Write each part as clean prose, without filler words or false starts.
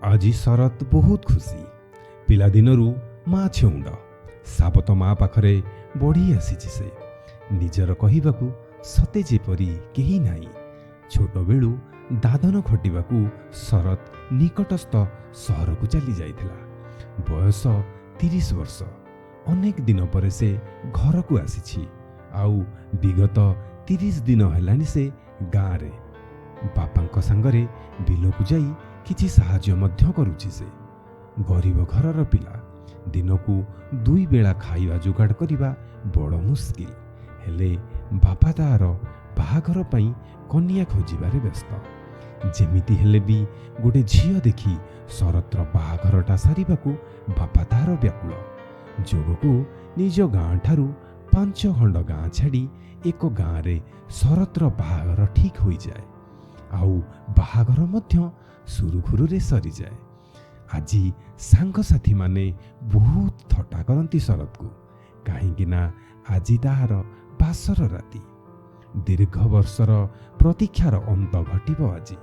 ଆଜି ଶରତ ବହୁତ ଖୁସି। ପିଲାଦିନରୁ ମା ଛେଉଣ୍ଡ, ସାବତ ମା ପାଖରେ ବଢ଼ି ଆସିଛି ସେ। ନିଜର କହିବାକୁ ସତେ ଯେପରି କେହି ନାହିଁ। ଛୋଟବେଳୁ ଦାଦନ ଖଟିବାକୁ ଶରତ ନିକଟସ୍ଥ ସହରକୁ ଚାଲି ଯାଇଥିଲା। ବୟସ 30 ବର୍ଷ। ଅନେକ ଦିନ ପରେ ସେ ଘରକୁ ଆସିଛି। ଆଉ ବିଗତ 30 ଦିନ ହେଲାଣି ସେ ଗାଁରେ। ବାପାଙ୍କ ସାଙ୍ଗରେ ବିଲକୁ ଯାଇ କିଛି ସାହାଯ୍ୟ ମଧ୍ୟ କରୁଛି ସେ। ଗରିବ ଘରର ପିଲା, ଦିନକୁ ଦୁଇ ବେଳା ଖାଇବା ଯୋଗାଡ଼ କରିବା ବଡ଼ ମୁସ୍କିଲ। ହେଲେ ବାପା ତାର ବାହାଘର ପାଇଁ କନ୍ୟା ଖୋଜିବାରେ ବ୍ୟସ୍ତ। ଯେମିତି ହେଲେ ବି ଗୋଟେ ଝିଅ ଦେଖି ଶରତର ବାହାଘରଟା ସାରିବାକୁ ବାପା ତାର ବ୍ୟାକୁଳ। ଯୋଗକୁ ନିଜ ଗାଁଠାରୁ 5 ଖଣ୍ଡ ଗାଁ ଛାଡ଼ି ଏକ ଗାଁରେ ଶରତର ବାହାଘର ଠିକ୍ ହୋଇଯାଏ, ଆଉ ବାହାଘର ମଧ୍ୟ ସୁରୁଖୁରୁରେ ସରିଯାଏ। ଆଜି ସାଙ୍ଗସାଥୀମାନେ ବହୁତ ଥଟ୍ଟା କରନ୍ତି ଶରତକୁ, କାହିଁକି ନା ଆଜି ତାହାର ବାସର ରାତି। ଦୀର୍ଘ ବର୍ଷର ପ୍ରତୀକ୍ଷାର ଅନ୍ତ ଘଟିବ ଆଜି।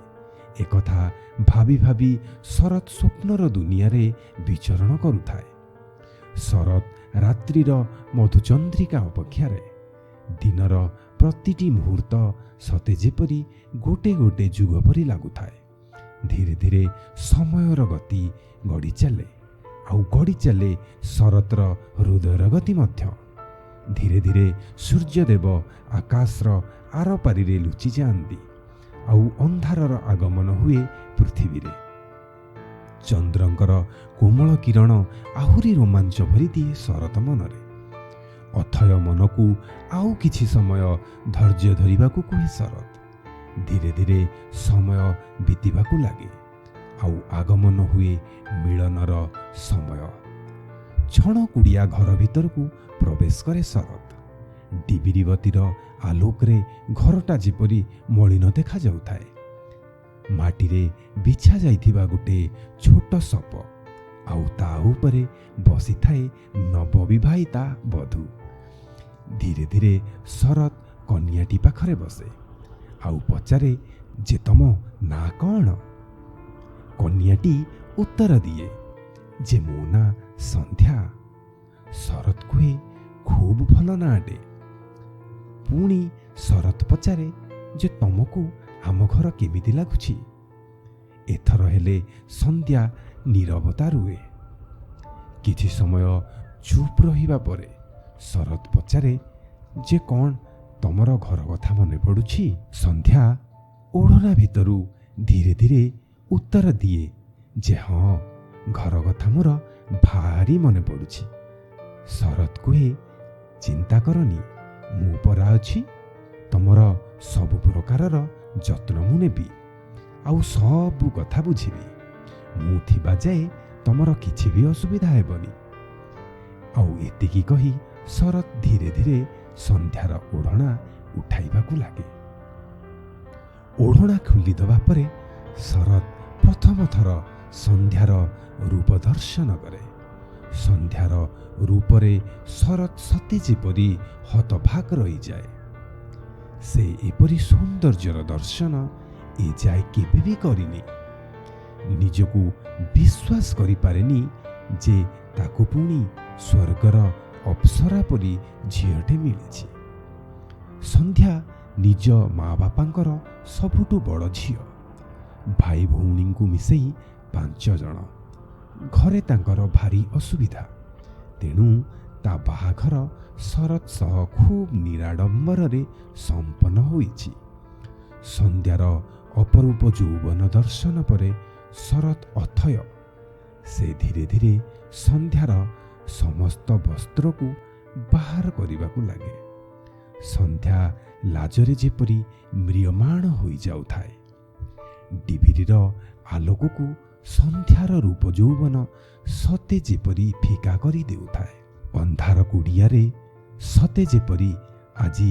ଏକଥା ଭାବି ଭାବି ଶରତ ସ୍ୱପ୍ନର ଦୁନିଆରେ ବିଚରଣ କରୁଥାଏ। ଶରତ ରାତ୍ରିର ମଧୁଚନ୍ଦ୍ରିକା ଅପେକ୍ଷାରେ। ଦିନର ପ୍ରତିଟି ମୁହୂର୍ତ୍ତ ସତେ ଯେପରି ଗୋଟେ ଗୋଟେ ଯୁଗ ପରି ଲାଗୁଥାଏ। ଧୀରେ ଧୀରେ ସମୟର ଗତି ଗଡ଼ି ଚାଲେ, ଆଉ ଗଡ଼ି ଚାଲେ ଶରତର ହୃଦୟର ଗତି ମଧ୍ୟ। ଧୀରେ ଧୀରେ ସୂର୍ଯ୍ୟଦେବ ଆକାଶର ଆରପାରିରେ ଲୁଚି ଯାଆନ୍ତି, ଆଉ ଅନ୍ଧାରର ଆଗମନ ହୁଏ ପୃଥିବୀରେ। ଚନ୍ଦ୍ରଙ୍କର କୋମଳ କିରଣ ଆହୁରି ରୋମାଞ୍ଚ ଭରିଦିଏ ଶରତ ମନରେ। ଅଥୟ ମନକୁ ଆଉ କିଛି ସମୟ ଧୈର୍ଯ୍ୟ ଧରିବାକୁ କୁହେ ଶରତ। ଧୀରେ ଧୀରେ ସମୟ ବିତିବାକୁ ଲାଗେ, ଆଉ ଆଗମନ ହୁଏ ମିଳନର ସମୟ। ଛଣ କୁଡ଼ିଆ ଘର ଭିତରକୁ ପ୍ରବେଶ କରେ ଶରତ। ଡିବିରିବତୀର ଆଲୋକରେ ଘରଟା ଯେପରି ମଳିନ ଦେଖାଯାଉଥାଏ। ମାଟିରେ ବିଛା ଯାଇଥିବା ଗୋଟେ ଛୋଟ ସପ, ଆଉ ତା ଉପରେ ବସିଥାଏ ନବବିବାହିତା ବଧୂ। ଧୀରେ ଧୀରେ ଶରତ କନ୍ୟାଟି ପାଖରେ ବସେ, ଆଉ ପଚାରେ ଯେ ତମ ନାଁ କ'ଣ? କନ୍ୟାଟି ଉତ୍ତର ଦିଏ ଯେ ମୋ ନାଁ ସନ୍ଧ୍ୟା। ଶରତ କୁହେ, ଖୁବ୍ ଭଲ ନାଁଟେ। ପୁଣି ଶରତ ପଚାରେ ଯେ ତମକୁ ଆମ ଘର କେମିତି ଲାଗୁଛି? ଏଥର ହେଲେ ସନ୍ଧ୍ୟା ନୀରବତା ରୁହେ। କିଛି ସମୟ ଚୁପ୍ ରହିବା ପରେ ଶରତ ପଚାରେ ଯେ କ'ଣ ତମର ଘର କଥା ମନେ ପଡ଼ୁଛି? ସନ୍ଧ୍ୟା ଓଢ଼ଣା ଭିତରୁ ଧୀରେ ଧୀରେ ଉତ୍ତର ଦିଏ ଯେ ହଁ, ଘର କଥା ମୋର ଭାରି ମନେ ପଡ଼ୁଛି। ଶରତ କୁହେ, ଚିନ୍ତା କରନି, ମୁଁ ପରା ଅଛି। ତମର ସବୁ ପ୍ରକାରର ଯତ୍ନ ମୁଁ ନେବି, ଆଉ ସବୁ କଥା ବୁଝିବି। ମୁଁ ଥିବା ଯାଏ ତମର କିଛି ବି ଅସୁବିଧା ହେବନି। ଆଉ ଏତିକି କହି ଶରତ ଧୀରେ ଧୀରେ ସନ୍ଧ୍ୟାର ଓଢ଼ଣା ଉଠାଇବାକୁ ଲାଗେ। ଓଢ଼ଣା ଖୋଲିଦେବା ପରେ ଶରତ ପ୍ରଥମ ଥର ସନ୍ଧ୍ୟାର ରୂପ ଦର୍ଶନ କରେ। ସନ୍ଧ୍ୟାର ରୂପରେ ଶରତ ସତେ ଯେପରି ହତବାକ୍ ରହିଯାଏ। ସେ ଏପରି ସୌନ୍ଦର୍ଯ୍ୟର ଦର୍ଶନ ଏଯାଏ କେବେ ବି କରିନି। ନିଜକୁ ବିଶ୍ୱାସ କରିପାରେନି ଯେ ତାକୁ ପୁଣି ସ୍ୱର୍ଗର ଅପ୍ସରା ପରି ଝିଅଟେ ମିଳିଛି। ସନ୍ଧ୍ୟା ନିଜ ମା ବାପାଙ୍କର ସବୁଠୁ ବଡ଼ ଝିଅ। ଭାଇ ଭଉଣୀଙ୍କୁ ମିଶେଇ 5 ଜଣ। ଘରେ ତାଙ୍କର ଭାରି ଅସୁବିଧା। ତେଣୁ ତା ବାହାଘର ଶରତ ସହ ଖୁବ୍ ନିରାଡ଼ମ୍ବରରେ ସମ୍ପନ୍ନ ହୋଇଛି। ସନ୍ଧ୍ୟାର ଅପରୂପ ଯୌବନ ଦର୍ଶନ ପରେ ଶରତ ଅଥୟ। ସେ ଧୀରେ ଧୀରେ ସନ୍ଧ୍ୟାର ସମସ୍ତ ବସ୍ତ୍ରକୁ ବାହାର କରିବାକୁ ଲାଗେ। ସନ୍ଧ୍ୟା ଲାଜରେ ଯେପରି ମ୍ରିୟମାଣ ହୋଇଯାଉଥାଏ। ଡିବିରିର ଆଲୋକକୁ ସନ୍ଧ୍ୟାର ରୂପ ଯୌବନ ସତେ ଯେପରି ଫିକା କରି ଦେଉଥାଏ। ଅନ୍ଧାର କୁଡ଼ିଆରେ ସତେ ଯେପରି ଆଜି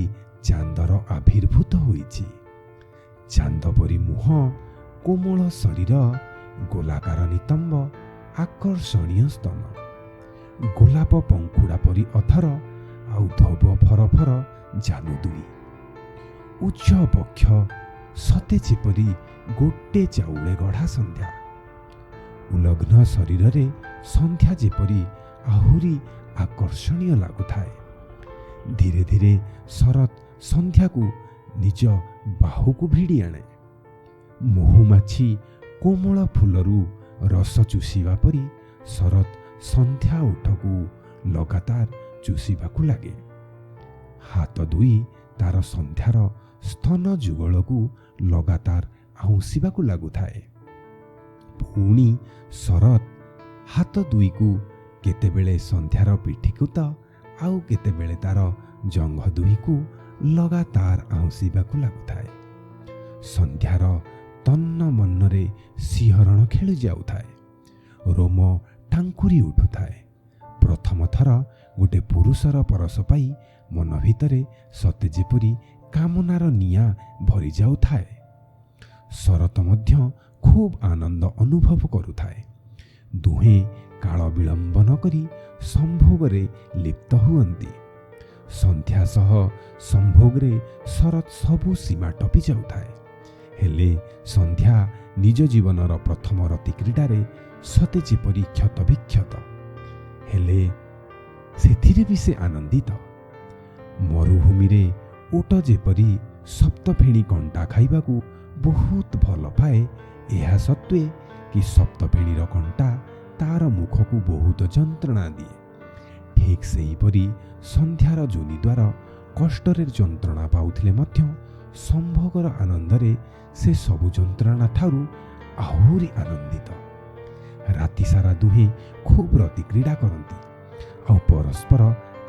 ଚାନ୍ଦର ଆବିର୍ଭୂତ ହୋଇଛି। ଚାନ୍ଦ ପରି ମୁହଁ, କୋମଳ ଶରୀର, ଗୋଲାକାର ନିତମ୍ବ, ଆକର୍ଷଣୀୟ ସ୍ତନ, ଗୋଲାପ ପଙ୍ଖୁଡ଼ା ପରି ଅଧର, ଆଉ ଧୋବ ଫରଫର ଜାନୁ ଦୁଇ। ଉଚ୍ଚ ବକ୍ଷ, ସତେ ଯେପରି ଗୋଟେ ଚାଉଳେ ଗଢ଼ା ସନ୍ଧ୍ୟା। ଉଲଗ୍ନ ଶରୀରରେ ସନ୍ଧ୍ୟା ଯେପରି ଆହୁରି ଆକର୍ଷଣୀୟ ଲାଗୁଥାଏ। ଧୀରେ ଧୀରେ ଶରତ ସନ୍ଧ୍ୟାକୁ ନିଜ ବାହୁକୁ ଭିଡ଼ି ଆଣେ। ମହୁମାଛି କୋମଳ ଫୁଲରୁ ରସ ଚୁଷିବା ପରି ଶରତ ସନ୍ଧ୍ୟା ଓଠକୁ ଲଗାତାର ଚୁଷିବାକୁ ଲାଗେ। ହାତ ଦୁଇ ତାର ସନ୍ଧ୍ୟାର ସ୍ତନ ଯୁଗଳକୁ ଲଗାତାର ଆଉଁସିବାକୁ ଲାଗୁଥାଏ। ପୁଣି ଶରତ ହାତ ଦୁଇକୁ କେତେବେଳେ ସନ୍ଧ୍ୟାର ପିଠିକୁ ତ ଆଉ କେତେବେଳେ ତାର ଜଙ୍ଘ ଦୁଇକୁ ଲଗାତାର ଆଉଁସିବାକୁ ଲାଗୁଥାଏ। ସନ୍ଧ୍ୟାର ତନ୍ନ ମନରେ ଶିହରଣ ଖେଳି ଯାଉଥାଏ, ରୋମ ଟାଙ୍କୁରି ଉଠୁଥାଏ। ପ୍ରଥମ ଥର ଗୋଟେ ପୁରୁଷର ପରଶ ପାଇ ମନ ଭିତରେ ସତେ ଯେପରି କାମନାର ନିଆଁ ଭରି ଯାଉଥାଏ। ଶରତ ମଧ୍ୟ ଖୁବ୍ ଆନନ୍ଦ ଅନୁଭବ କରୁଥାଏ। ଦୁହେଁ କାଳ ବିଳମ୍ବ ନ କରି ସମ୍ଭୋଗରେ ଲିପ୍ତ ହୁଅନ୍ତି। ସନ୍ଧ୍ୟା ସହ ସମ୍ଭୋଗରେ ଶରତ ସବୁ ସୀମା ଟପି ଯାଉଥାଏ। ହେଲେ ସନ୍ଧ୍ୟା ନିଜ ଜୀବନର ପ୍ରଥମ ରତିକ୍ରୀଡ଼ାରେ ସତେ ଯେପରି କ୍ଷତବିକ୍ଷତ, ହେଲେ ସେଥିରେ ବି ସେ ଆନନ୍ଦିତ। ମରୁଭୂମିରେ ଓଟ ଯେପରି ସପ୍ତଫେଣୀ କଣ୍ଟା ଖାଇବାକୁ ବହୁତ ଭଲ ପାଏ, ଏହା ସତ୍ତ୍ୱେ କି ସପ୍ତଫେଣୀର କଣ୍ଟା ତାର ମୁଖକୁ ବହୁତ ଯନ୍ତ୍ରଣା ଦିଏ, ଠିକ୍ ସେହିପରି ସନ୍ଧ୍ୟାର ଯୋନି ଦ୍ୱାର କଷ୍ଟରେ ଯନ୍ତ୍ରଣା ପାଉଥିଲେ ମଧ୍ୟ ସମ୍ଭୋଗର ଆନନ୍ଦରେ ସେ ସବୁ ଯନ୍ତ୍ରଣା ଠାରୁ ଆହୁରି ଆନନ୍ଦିତ। ରାତିସାରା ଦୁହେଁ ଖୁବ୍ ରତିକ୍ରୀଡ଼ା କରନ୍ତି ଆଉ ପରସ୍ପର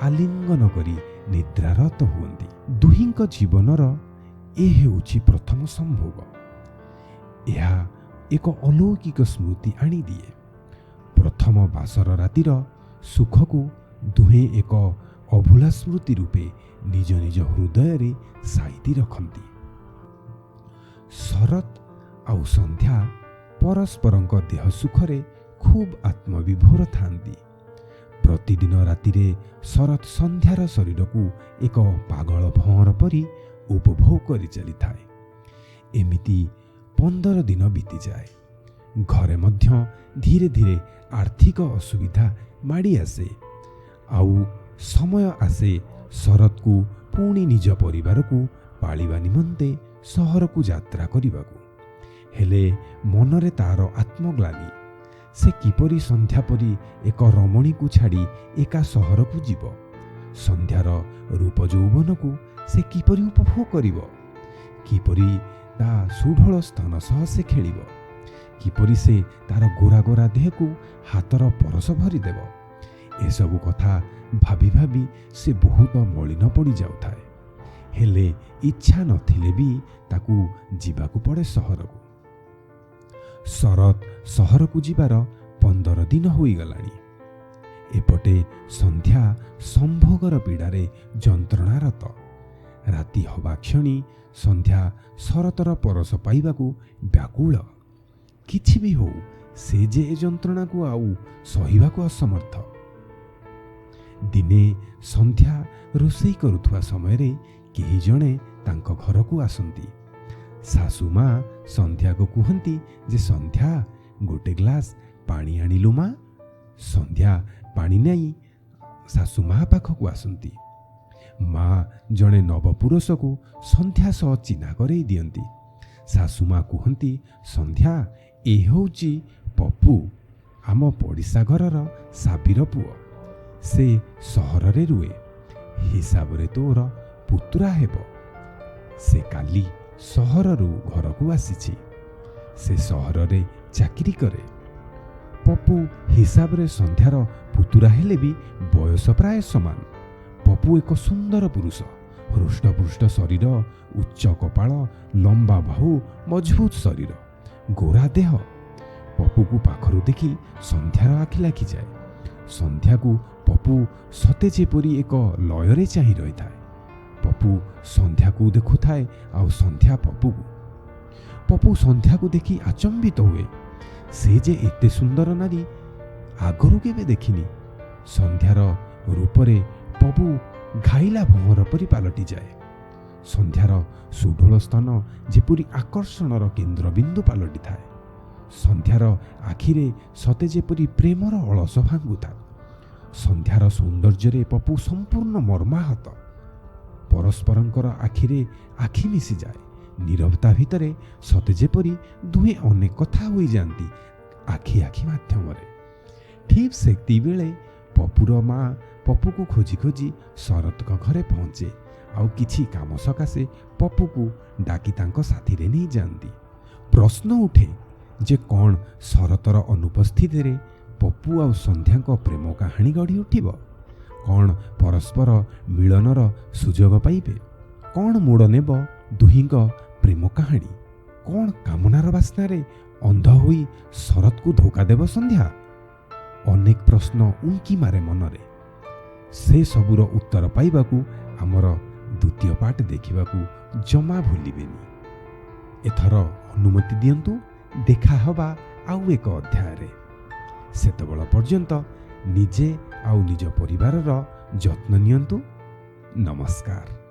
ଆଲିଙ୍ଗନ କରି ନିଦ୍ରାରତ ହୁଅନ୍ତି। ଦୁହିଁଙ୍କ ଜୀବନର ଏ ହେଉଛି ପ୍ରଥମ ସମ୍ଭୋଗ। ଏହା ଏକ ଅଲୌକିକ ସ୍ମୃତି ଆଣିଦିଏ। ପ୍ରଥମ ବାସର ରାତିର ସୁଖକୁ ଦୁହେଁ ଏକ ଅଭୁଲା ସ୍ମୃତି ରୂପେ ନିଜ ନିଜ ହୃଦୟରେ ସାଇତି ରଖନ୍ତି। ଶରତ ଆଉ ସନ୍ଧ୍ୟା ପରସ୍ପରଙ୍କ ଦେହ ସୁଖରେ ଖୁବ୍ ଆତ୍ମବିଭୋର ଥାନ୍ତି। ପ୍ରତିଦିନ ରାତିରେ ଶରତ ସନ୍ଧ୍ୟାର ଶରୀରକୁ ଏକ ପାଗଳ ଭଅଁର ପରି ଉପଭୋଗ କରି ଚାଲିଥାଏ। ଏମିତି 15 ଦିନ ବିତିଯାଏ। ଘରେ ମଧ୍ୟ ଧୀରେ ଧୀରେ ଆର୍ଥିକ ଅସୁବିଧା ମାଡ଼ି ଆସେ ଆଉ ସମୟ ଆସେ ଶରତକୁ ପୁଣି ନିଜ ପରିବାରକୁ ପାଳିବା ନିମନ୍ତେ ସହରକୁ ଯାତ୍ରା କରିବାକୁ। ହେଲେ ମନରେ ତାର ଆତ୍ମଗ୍ଲାନି। ସେ କିପରି ସନ୍ଧ୍ୟା ପରି ଏକ ରମଣୀକୁ ଛାଡ଼ି ଏକା ସହରକୁ ଯିବ? ସନ୍ଧ୍ୟାର ରୂପ ଯୌବନକୁ ସେ କିପରି ଉପଭୋଗ କରିବ? କିପରି ତା ସୁଢଳ ସ୍ତନ ସହ ସେ ଖେଳିବ? କିପରି ସେ ତାର ଗୋରା ଗୋରା ଦେହକୁ ହାତର ପରଶ ଭରିଦେବ? ଏସବୁ କଥା ଭାବି ଭାବି ସେ ବହୁତ ମଳିନ ପଡ଼ିଯାଉଥାଏ। ହେଲେ ଇଚ୍ଛା ନଥିଲେ ବି ତାକୁ ଯିବାକୁ ପଡ଼େ ସହରକୁ। ଶରତ ସହରକୁ ଯିବାର 15 ଦିନ ହୋଇଗଲାଣି। ଏପଟେ ସନ୍ଧ୍ୟା ସମ୍ଭୋଗର ପୀଡ଼ାରେ ଯନ୍ତ୍ରଣାରତ। ରାତି ହବା କ୍ଷଣି ସନ୍ଧ୍ୟା ଶରତର ପରଶ ପାଇବାକୁ ବ୍ୟାକୁଳ। କିଛି ବି ହଉ, ସେ ଯେ ଏ ଯନ୍ତ୍ରଣାକୁ ଆଉ ସହିବାକୁ ଅସମର୍ଥ। ଦିନେ ସନ୍ଧ୍ୟା ରୋଷେଇ କରୁଥିବା ସମୟରେ କେହି ଜଣେ ତାଙ୍କ ଘରକୁ ଆସନ୍ତି। ଶାଶୁ ମା ସନ୍ଧ୍ୟାକୁ କୁହନ୍ତି ଯେ, ସନ୍ଧ୍ୟା, ଗୋଟେ ଗ୍ଲାସ୍ ପାଣି ଆଣିଲୁ ମା। ସନ୍ଧ୍ୟା ପାଣି ନେଇ ଶାଶୁ ମା ପାଖକୁ ଆସନ୍ତି। ମା ଜଣେ ନବପୁରୁଷକୁ ସନ୍ଧ୍ୟା ସହ ଚିହ୍ନା କରେଇ ଦିଅନ୍ତି। ଶାଶୁ ମା କୁହନ୍ତି, ସନ୍ଧ୍ୟା, ଏ ହେଉଛି ପପୁ, ଆମ ପଡ଼ିଶା ଘରର ସାବିର ପୁଅ। ସେ ସହରରେ ରୁହେ। ହିସାବରେ ତୋର ପୁତୁରା ହେବ। ସେ କାଲି ସହରରୁ ଘରକୁ ଆସିଛି। ସେ ସହରରେ ଚାକିରି କରେ। ପପୁ ହିସାବରେ ସନ୍ଧ୍ୟାର ପୁତୁରା ହେଲେ ବି ବୟସ ପ୍ରାୟ ସମାନ। ପପୁ ଏକ ସୁନ୍ଦର ପୁରୁଷ। ହୃଷ୍ଟପୃଷ୍ଟ ଶରୀର, ଉଚ୍ଚ କପାଳ, ଲମ୍ବା ବାହୁ, ମଜବୁତ ଶରୀର, ଗୋରା ଦେହ। ପପୁକୁ ପାଖରୁ ଦେଖି ସନ୍ଧ୍ୟାର ଆଖି ଲାଖିଯାଏ। ସନ୍ଧ୍ୟାକୁ ପପୁ ସତେ ଯେପରି ଏକ ଲୟରେ ଚାହିଁ ରହିଥାଏ। ପପୁ ସନ୍ଧ୍ୟାକୁ ଦେଖୁଥାଏ ଆଉ ସନ୍ଧ୍ୟା ପପୁକୁ। ପପୁ ସନ୍ଧ୍ୟାକୁ ଦେଖି ଆଚମ୍ବିତ ହୁଏ। ସେ ଯେ ଏତେ ସୁନ୍ଦର ନାରୀ ଆଗରୁ କେବେ ଦେଖିନି। ସନ୍ଧ୍ୟାର ରୂପରେ ପପୁ ଘାଇଲା ଭଅଁର ପରି ପାଲଟିଯାଏ। ସନ୍ଧ୍ୟାର ସୁଢୋଳ ସ୍ତନ ଯେପରି ଆକର୍ଷଣର କେନ୍ଦ୍ରବିନ୍ଦୁ ପାଲଟିଥାଏ। ସନ୍ଧ୍ୟାର ଆଖିରେ ସତେ ଯେପରି ପ୍ରେମର ଅଳସ ଭାଙ୍ଗୁଥାଏ। ସନ୍ଧ୍ୟାର ସୌନ୍ଦର୍ଯ୍ୟରେ ପପୁ ସମ୍ପୂର୍ଣ୍ଣ ମର୍ମାହତ। ପରସ୍ପରଙ୍କର ଆଖିରେ ଆଖି ମିଶିଯାଏ। ନୀରବତା ଭିତରେ ସତେ ଯେପରି ଦୁହେଁ ଅନେକ କଥା ହୋଇଯାଆନ୍ତି ଆଖି ଆଖି ମାଧ୍ୟମରେ। ଠିକ୍ ସେତିକିବେଳେ ପପୁର ମା ପପୁକୁ ଖୋଜି ଖୋଜି ଶରତଙ୍କ ଘରେ ପହଞ୍ଚେ ଆଉ କିଛି କାମ ସକାଶେ ପପୁକୁ ଡାକି ତାଙ୍କ ସାଥିରେ ନେଇଯାଆନ୍ତି। ପ୍ରଶ୍ନ ଉଠେ ଯେ କ'ଣ ଶରତର ଅନୁପସ୍ଥିତିରେ ପପୁ ଆଉ ସନ୍ଧ୍ୟାଙ୍କ ପ୍ରେମ କାହାଣୀ ଗଢ଼ି ଉଠିବ? କ'ଣ ପରସ୍ପର ମିଳନର ସୁଯୋଗ ପାଇବେ? କ'ଣ ମୋଡ଼ ନେବ ଦୁହିଁଙ୍କ ପ୍ରେମ କାହାଣୀ? କ'ଣ କାମନାର ବାସ୍ନାରେ ଅନ୍ଧ ହୋଇ ଶରତକୁ ଧୋକା ଦେବ ସନ୍ଧ୍ୟା? ଅନେକ ପ୍ରଶ୍ନ ଉଙ୍କି ମାରେ ମନରେ। ସେ ସବୁର ଉତ୍ତର ପାଇବାକୁ ଆମର ଦ୍ୱିତୀୟ ପାର୍ଟ ଦେଖିବାକୁ ଜମା ଭୁଲିବେନି। ଏଥର ଅନୁମତି ଦିଅନ୍ତୁ, ଦେଖା ହେବା ଆଉ ଏକ ଅଧ୍ୟାୟରେ। ସେତେବେଳ ପର୍ଯ୍ୟନ୍ତ ନିଜେ ଆଉ ନିଜ ପରିବାରର ଯତ୍ନ ନିଅନ୍ତୁ। ନମସ୍କାର।